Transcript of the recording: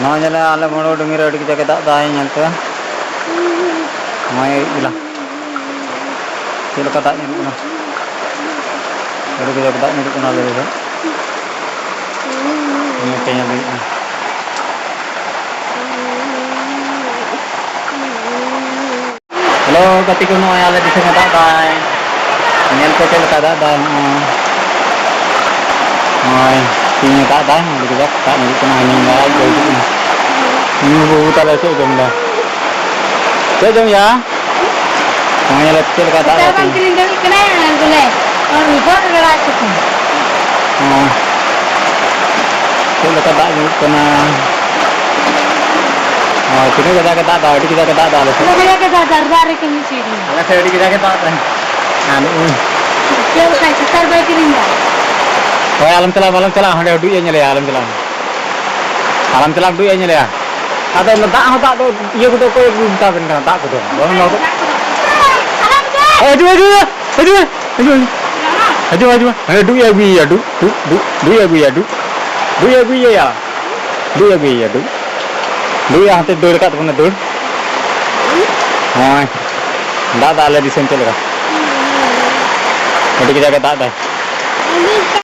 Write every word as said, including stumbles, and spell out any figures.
ᱱᱚᱣᱟ ᱧᱮᱞ ᱢᱮ, ᱟᱞᱮ ᱢᱩᱲᱩ ᱰᱩᱝᱜᱤ ᱨᱮ ᱟᱹᱰᱤ ᱠᱟᱡᱟᱠ ᱮ ᱫᱟᱜ ᱫᱟᱭ, ᱧᱮᱞ ᱯᱮ᱾ ᱱᱚᱜᱼᱚᱭ ᱟᱹᱭᱩᱵ ᱵᱮᱞᱟ ᱪᱮᱫ ᱞᱮᱠᱟ ᱫᱟᱜ ᱧᱩᱨᱩᱜ ᱠᱟᱱᱟ, ᱟᱹᱰᱤ ᱠᱟᱡᱟᱠ ᱫᱟᱜ ᱧᱩᱨᱩᱜ ᱠᱟᱱᱟ ᱟᱞᱮ ᱫᱚ᱾ ᱧᱮᱞ ᱯᱮ, ᱧᱮᱞ ᱦᱩᱭᱩᱜ ᱠᱟᱱᱟ᱾ ᱦᱮᱞᱳ ᱜᱟᱛᱮ ᱠᱚ, ᱱᱚᱜᱼᱚᱭ ᱟᱞᱮ ᱫᱤᱥᱚᱢ ᱮ ᱫᱟᱜ ᱫᱟᱭ᱾ ᱧᱮᱞ ᱯᱮ ᱪᱮᱫ ᱞᱮᱠᱟ ᱫᱟᱜ ᱫᱟᱭ᱾ ᱱᱚᱜᱼᱚᱭ, ᱱᱚᱜᱼᱚᱭ ᱛᱤᱦᱤᱧ ᱮ ᱫᱟᱜ ᱫᱟᱭ, ᱟᱹᱰᱤ ᱠᱟᱡᱟᱠ ᱫᱟᱜ ᱧᱩᱨᱩᱜ ᱠᱟᱱᱟ᱾ ᱦᱟᱱᱮ ᱧᱮᱞ ᱟᱡ ᱜᱮ ᱦᱤᱡᱩᱜ ᱠᱟᱱᱟ᱾ ᱱᱩᱭ ᱵᱟᱹᱵᱩ ᱛᱟᱞᱮ ᱪᱮᱫ ᱡᱚᱢ ᱫᱟ? ᱪᱮᱫ ᱡᱚᱢ ᱭᱟ? ᱱᱚᱜᱼᱚᱭ ᱧᱮᱞ ᱪᱮᱫ ᱞᱮᱠᱟ ᱫᱟᱜ ᱱᱮᱛᱟᱨ ᱫᱟᱭ ᱵᱟᱝ ᱛᱤᱦᱤᱧ᱾ ᱠᱤᱨᱤᱧ ᱫᱟᱲᱮᱭᱟᱜ ᱠᱟᱱᱟ, ᱵᱚᱞᱮ, ᱜᱚᱫ ᱵᱟᱲᱟ ᱦᱚᱪᱚ ᱠᱚᱢ᱾ ᱦᱚᱸ᱾ ᱪᱮᱫ ᱞᱮᱠᱟ ᱫᱟᱜ ᱧᱩᱨᱩᱜ ᱠᱟᱱᱟ᱾ ᱦᱚᱸ, ᱛᱤᱱᱟᱹᱜ ᱠᱟᱡᱟᱠ ᱮ ᱫᱟᱜ ᱫᱟ, ᱟᱹᱰᱤ ᱠᱟᱡᱟᱠ ᱮ ᱫᱟᱜ ᱫᱟ ᱟᱞᱮ ᱥᱮᱫ᱾ ᱫᱚᱢᱮ ᱠᱟᱡᱟᱠ ᱮ ᱫᱟᱜ ᱫᱟ, ᱫᱟᱜ ᱨᱮ ᱠᱟᱹᱢᱤ ᱦᱚᱪᱚᱭᱮᱫ ᱢᱮᱭᱟ᱾ ᱟᱞᱮ ᱥᱮᱫ ᱟᱹᱰᱤ ᱠᱟᱡᱟᱠ ᱮ ᱫᱟᱜ ᱫᱟ᱾ ᱟᱨ ᱱᱩᱜᱼᱩᱭ᱾ ᱪᱮᱫ ᱞᱮᱠᱟ ᱪᱷᱟᱛᱟᱨ ᱵᱟᱭ ᱠᱤᱨᱤᱧ ᱫᱟ? ᱦᱳᱭ, ᱟᱞᱚᱢ ᱪᱟᱞᱟᱜᱼᱟ, ᱟᱞᱚᱢ ᱪᱟᱞᱟᱜᱼᱟ, ᱦᱟᱸᱰᱮ ᱰᱩᱵ ᱮ ᱧᱮᱞᱮᱭᱟ, ᱟᱞᱚᱢ ᱪᱟᱞᱟᱜᱼᱟ᱾ ᱟᱞᱚᱢ ᱪᱟᱞᱟᱜᱼᱟ, ᱰᱩᱵ ᱮ ᱧᱮᱞᱮᱭᱟ᱾ ᱟᱫᱚ ᱚᱱᱟ ᱫᱟᱜ ᱦᱚᱸ ᱫᱟᱜ ᱫᱚ ᱤᱭᱟᱹ ᱠᱚᱫᱚ ᱚᱠᱚᱭ ᱟᱹᱜᱩ ᱢᱮᱛᱟ ᱵᱮᱱ ᱠᱟᱱᱟ, ᱫᱟᱜ ᱠᱚᱫᱚ? ᱵᱟᱝ ᱞᱚᱦᱚᱫᱚᱜ᱾ ᱦᱤᱡᱩᱜ, ᱦᱤᱡᱩᱜ, ᱦᱤᱡᱩᱜ, ᱦᱤᱡᱩᱜ, ᱦᱤᱡᱩᱜ, ᱦᱤᱡᱩᱜ, ᱦᱤᱡᱩᱜ᱾ ᱦᱮᱸ, ᱰᱩᱵ ᱮ ᱟᱹᱜᱩᱭᱮᱭᱟ, ᱰᱩᱵ, ᱰᱩᱵ, ᱰᱩᱵ, ᱰᱩᱵ ᱮ ᱟᱹᱜᱩᱭᱮᱭᱟ, ᱰᱩᱵ᱾ ᱰᱩᱵ ᱮ ᱟᱹᱜᱩᱭᱮᱭᱟ, ᱭᱟ᱾ ᱰᱩᱵ ᱮ ᱟᱹᱜᱩᱭᱮᱭᱟ, ᱰᱩᱵ᱾ ᱰᱩᱵ ᱮ ᱦᱟᱱᱛᱮ ᱫᱟᱹᱲ ᱟᱠᱟᱫ ᱛᱟᱵᱚᱱᱟ, ᱫᱟᱹᱲ᱾ ᱦᱳᱭ, ᱫᱟᱜ ᱫᱟ ᱟᱞᱮ ᱫᱤᱥᱚᱢ ᱪᱮᱫ ᱞᱮᱠᱟ? ᱟᱹᱰᱤ ᱠᱟᱡᱟᱠ ᱮ ᱫᱟᱜ ᱫᱟᱭ᱾